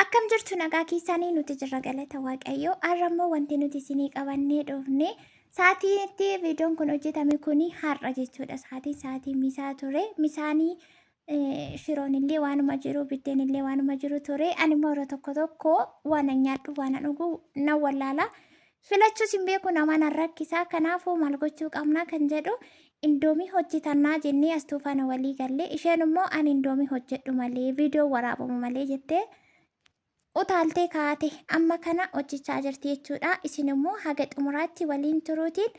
Akkam jirtu nagaa keessanii nuti jirra galata Waaqayyoo. Har'a immoo wanti nuti isinii qabannee dhufne sa'aatiin itti viidiyoon kun hojjetame kuni har'a jechuudha. Sa'aatiin sa'aatii misaa ture. Misaanii shiroon illee waanuma jiru biddeen illee waanuma jiru ture. Ani immoo yeroo tokko tokko waan an nyaadhu waan an dhugu nan wallaala. Filachuus hin beeku nama nan rakkisa. Kanaafuu maal gochuu qabna kan jedhu indoomii hojjetannaa jennee as tuufaana walii galle. Isheen immoo ani indoomii hojjedhu malee viidiyoo waraabamu malee jettee utaaltee kaate amma kana hojjechaa jirti jechuudha. Isin immoo haga xumuraatti waliin turuutiin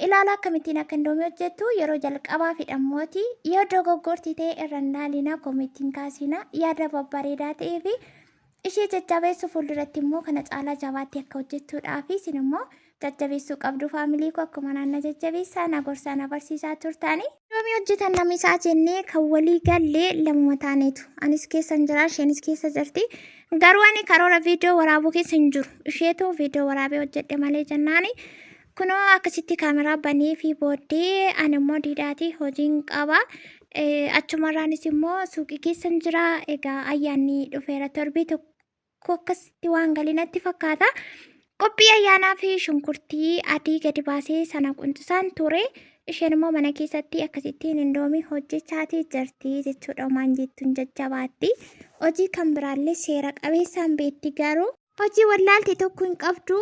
ilaala akkamittiin akka indoomii hojjettu yeroo jalqabaa fidhammooti. Yoo dogoggorti ta'e irra hin laalina komittiin kaasina yaada babbareedaa ta'ee fi Ishee jajjabeessuu fuulduratti immoo kana caalaa jabaatti akka hojjettuudhaa fi isin immoo jajjabeessuu qabdu faamilii koo akkuma naan na jajjabeessaa na gorsaa na barsiisaa turtaani. Indoomii hojjetan namisaa jennee kan walii galle lamuma taaneetu. Anis keessa hin jira isheenis keessa jirti. Garuu ani karoora viidiyoo waraabuu keessa hin jiru. Isheetu viidiyoo waraabee hojjedhe malee jennaani. Kunoo akkasitti kaameraa banee fi booddee ani immoo diidaatii hojiin qaba. Achumarraanis immoo suuqii keessan jira. Egaa ayyaanni dhufeera torbii tokko akkasitti waan galee natti fakkaata. Qophii ayyaanaa fi shunkurtii adii gadi baasee sana quncisaan ture. Isheen immoo mana keessatti akkasittiin indoomii hojjechaatii jirti jechuudha. Waan jettuun jajjabaatti. Hojii kan biraallee seera qabeessaan beekti garuu. Hojii wallaalte tokko hin qabdu.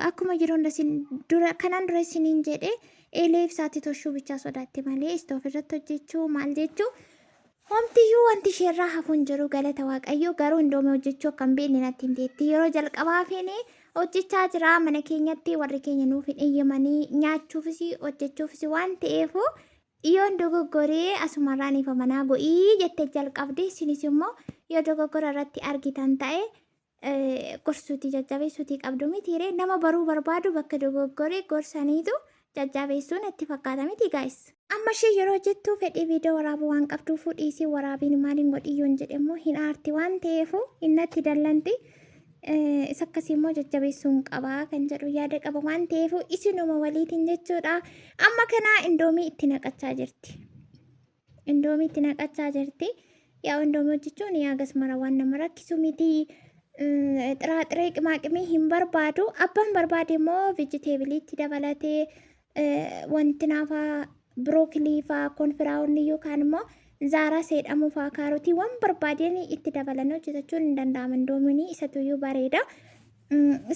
Akkuma yeroo hunda isin dura kanaan dura isiniin jedhe eelee ibsaatti toshuu bichaa sodaatti malee istoof irratti hojjechuu maal jechuu homtiyyuu wanti isheerraa hafu hin jiru galata waaqayyoo garuu indoomii hojjechuu akka hin beekne natti himteetti yeroo jalqabaafiin hojjechaa jira mana keenyatti warri keenya nuuf hin eeyyamanii nyaachuufis hojjechuufis waan ta'eef yoon dogoggoree asumarraan ifa manaa go'ii jettee jalqabde isinis immoo yoo dogoggora irratti argitan ta'e gorsuutii jajjabeessuutii qabdu mitiire nama baruu barbaadu bakka dogoggore gorsaniitu jajjabeessuun itti fakkaata miti gaayis. Amma ishee yeroo jettu fedhii viidiyoo waraabuu waan qabduufu dhiisii waraabiin maaliin godhii yoon jedhe immoo hin aarti waan ta'eefu hin natti dallanti. Isa akkasii immoo jajjabeessuun qabaa kan jedhu yaada qaba waan ta'eefu isinuma waliitiin jechuudha. Amma kana indoomii itti naqachaa jirti. Indoomii itti naqachaa jirti. Yaa indoomii hojjechuun hagas mara waan nama rakkisu miti. Xiraaxiree qimaaqimii hin barbaadu. Abbaan barbaade immoo vijiteebiliitti dabalatee wanti naafaa birookilii faa konfiraawonni yookaan immoo zaaraa seedhamuu faa kaarotii waan barbaadeen itti dabalanii hojjetachuun hin danda'ama. Indoomiin isatuyyuu bareeda.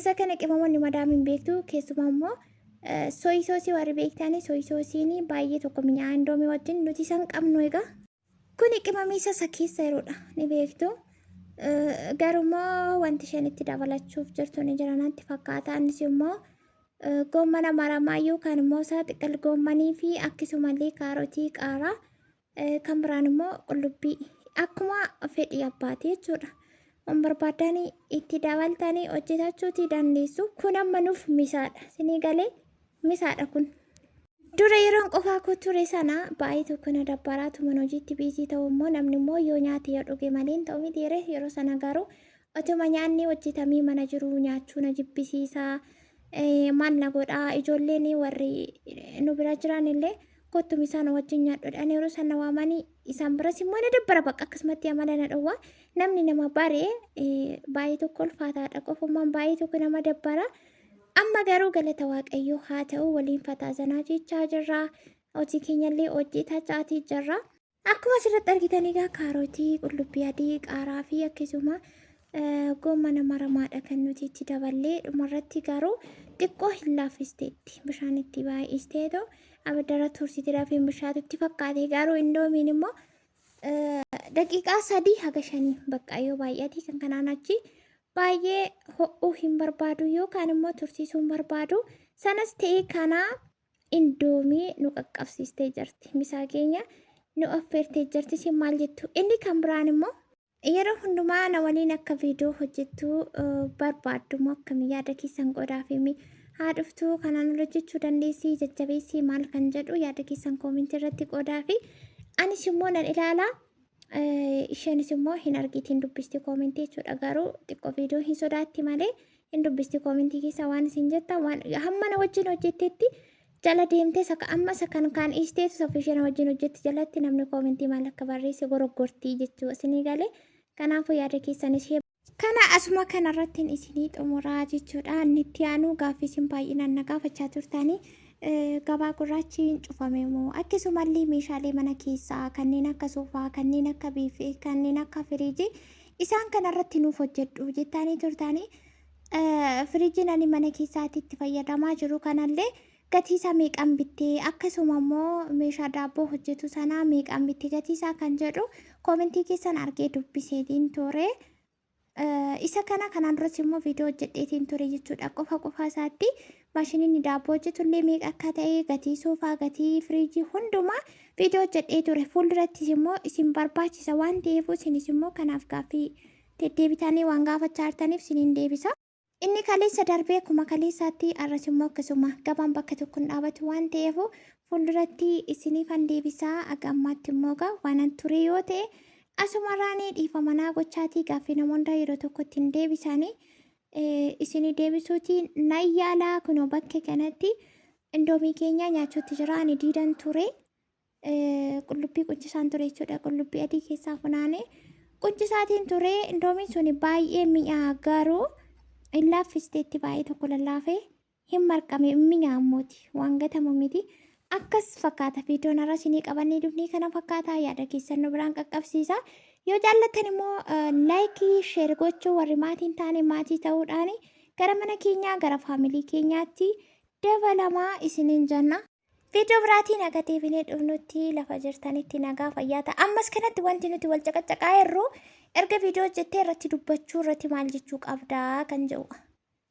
Isa kana qimamoonni madaamiin beektu keessumaa immoo Soy soosii warri beektanii soy soosiin baay'ee tokko mi'aa indoomii wajjin nuti isan qabnu egaa. Kuni qimamii isa keessa jiruudha ni beektu. Garumoo wanti isheen itti dabalachuuf jirtu ni jira natti fakkaata. Innis immoo goommana maramaa yookaan immoo isaa xiqqil goommanii fi akkasumallee kaarotii qaaraa Kan biraan immoo qullubbii akkuma fedhii abbaati jechuudha. Waan barbaaddan itti dabaltanii hojjetachuuti dandeessu. Kun amma nuuf misaadha. Isinii galee misaadha kun. Dura yeroon qofaa koo ture sana baay'ee tokko na dabbaraatu mana hojiitti biizii ta'u immoo namni immoo yoo nyaate yoo dhuge malee hin ta'u miti yeroo sana garuu otuma nyaanni hojjetamee mana jiru nyaachuu na jibbisiisa. Maal na godhaa ijoolleen warri nu bira jiran illee kottu misaan wajjin nyaadhu jedhanii yeroo isaan na waamanii isaan biras immoo na dabbara bakka akkasumatti amala na dhowwa namni nama bare baay'ee tokko ulfaataadha qofummaan baay'ee tokko nama dabbara amma garuu galata waaqayyoo haa ta'u waliin fataa zanaa jechaa jirra hojii keenyallee hojjetachaatii jirra. Akkuma asirratti argitan egaa kaarotii, qullubbii adii, qaaraa fi akkasuma Goommana maramaadha kan nuti itti daballee dhumarratti garuu xiqqoo hin laaffisteetti bishaan itti baay'isteetu abiddarra tursite dafee bishaatu itti fakkaate garuu indoomiin immoo daqiiqaa 3 haga 5 bakka yoo baay'ate kan kanaan achi baay'ee ho'uu hin barbaadu yookaan immoo tursiisuu hin barbaadu sanas ta'e kanaa indoomii nu qaqqabsiistee jirti misaa keenya nu affeertee jirti isin maal jettu inni kan biraan immoo Yeroo hundumaa na waliin akka viidiyoo hojjettu barbaaddu moo akkamii yaada keessan qodaaf himi. Haa dhuftu kanaan ol hojjechuu dandeessii jajjabeessii maal kan jedhu yaada keessan koomentii irratti qodaafi. Anis immoo nan ilaala. Isheenis immoo hin argitiin dubbisti koomentii jechuudha. Garuu xiqqoo viidiyoo hin sodaatti malee hin dubbisti koomentii keessa waan isin jettan waan hamma na wajjin hojjettetti jala deemtee isa amma isa kan kaan dhiisteetu isa ofii ishee na wajjin hojjetti jalatti namni koomentii maal akka barreesse goroggortii jechuu isinii galee kanaafuu yaada keessan ishee Kana asuma kanarrattiin isinii xumuraa jechuudha. Inni itti aanu gaaffii isin baay'inaan na gaafachaa turtanii gabaa gurraachi hin cufame moo akkasumallee meeshaalee mana keessaa kanneen akka soofaa, kanneen akka biifee, kanneen akka firiijii isaan kanarratti nuuf hojjedhu jettanii turtanii firiijiin ani mana keessaatti itti fayyadamaa jiru kanallee gatii isaa meeqaan bittee akkasuma immoo meeshaa daabboo hojjetu sanaa meeqaan bittee gatii isaa kan jedhu koomentii keessan argee dubbiseetiin ture. Isa kana kanaan duras immoo viidiyoo hojjedheetiin ture jechuudha. Qofa qofa isaatti maashiniin daabboo hojjetu illee meeqa akka ta'e gatii soofaa, gatii firiijii hundumaa viidiyoo hojjedhee ture. Fuuldurattis immoo isin barbaachisa waan ta'eef isinis immoo kanaaf gaaffii deddeebitanii waan gaafachaa jirtaniif isiniin deebisa. Inni kaleessa darbee akkuma kaleessaatti arras immoo akkasuma gabaan bakka tokko hin dhaabatu waan ta'eef fuulduratti isiniifan deebisaa aga ammaatti immoo egaa waanan ture yoo ta'e asumarraanii dhiifama naa gochaatii gaaffii namoota yeroo tokkotti hin deebisanii isinii deebisuutii nan yaalaa kunoo bakkee kanatti indoomii keenya nyaachuutti jira ani diidan ture. Qullubbii qunchisaan ture jechuudha. Qullubbii adii keessaa funaanee qunchisaatiin ture. Indoomiin suni baay'ee mi'aa garuu hin laaffisteetti baay'ee tokko lallaafee hin marqame mi'aa ammooti waan gatamu miti. Akkas fakkaata viidiyoon har'a isinii qabannee dhufnee kana fakkaata yaada keessan nu biraan qaqqabsiisa. Yoo jaallattan immoo laayikii sheer gochuu warri maatii hin taane maatii ta'uudhaan gara mana keenyaa gara faamilii keenyaatti dabalamaa isiniin jenna. Viidiyoo biraatiin haga deebinee dhufnutti lafa jirtanitti nagaa fayyaa ta'a. Ammas kanatti wanti nuti wal caqacaqaa jirru erga viidiyoo hojjettee irratti dubbachuu irratti maal jechuu qabdaa kan jedhu.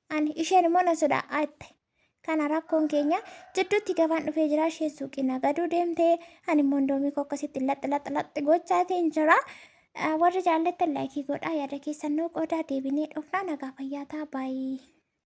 Ani isheen immoo na sodaa'atte. Kana rakkoon keenya jidduutti gabaan dhufee jira. Isheen suuqii nagaduu deemtee ani immoo indoomii koo akkasitti laxi laxi laxi gochaatiin jira. Warri jaallattan laayikii godhaa yaada keessan nuu qoodaa deebinee dhufnaa nagaa fayyaa ta'a baay'ee.